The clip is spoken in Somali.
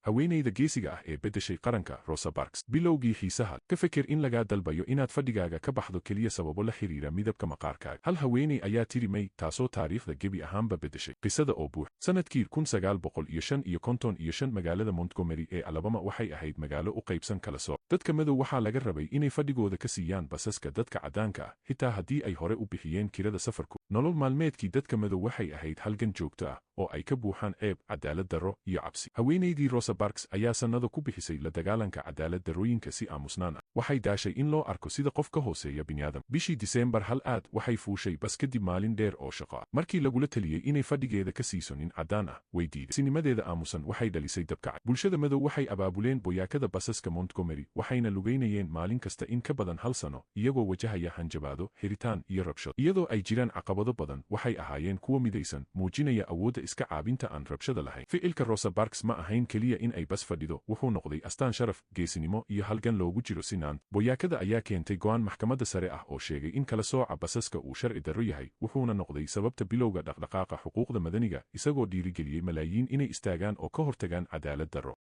Haweenayda geesiga ah ee beddeshay qaranka, Rosa Parks. Bilowgii xiisaha. Ka feker in lagaa dalbayo inaad fadhigaaga ka baxdo keliya sababo la xiriira midabka maqaarkaaga. Hal haweeney ayaa tiri may, taasoo taariikhda gebi ahaanba beddeshay. Qisada oo buux. Sanadkii 1955, magaalada Montgomery ee Alabama waxay ahayd magaalo u qaybsan kala sooc. Dadka madow waxaa laga rabay inay fadhigooda ka siiyaan basaska dadka caddaanka ah, xitaa haddii ay hore u bixiyeen kirada safarku. Nolol maalmeedkii dadka madow waxay ahayd halgan joogto ah oo ay ka buuxaan ceeb, cadaalad darro iyo cabsi. Haweenaydii Rosa Parks ayaa sannado ku bixisay la dagaalanka cadaalad darrooyinka si aamusnaan ah. Waxay daashay in loo arko sida qof ka hooseeya bini'aadam. Bishii Diseembar hal aad waxay fuushay bas kadib maalin dheer oo shaqo ah. Markii lagula taliyey inay fadhigeeda ka siiso nin caddaan ah, way diiday. Sinimadeeda aamusan waxay dhalisay dabkacay. Bulshada madow waxay abaabuleen boyaakada basaska Montgomery, waxayna lugaynayeen maalin kasta in ka badan hal sano, iyagoo wajahaya hanjabaado, xiritaan iyo rabshado. Iyadoo ay jiraan caqabado badan, waxay ahaayeen kuwo midaysan, muujinaya awoodda iska caabinta aan rabshada lahayn. Ficilka Rosa Parks ma ahayn keliya in ay bas fadhido, wuxuu noqday astaan sharaf, geesinimo iyo halgan loogu jiro sinaan. Boyaakada ayaa keentay go'aan maxkamadda sare ah oo sheegay in kala sooca basaska uu sharci darro yahay, wuxuuna noqday sababta bilowga dhaqdhaqaaqa xuquuqda madaniga, isagoo dhiirigeliyey malaayiin inay istaagaan oo ka hortagaan cadaalad darro.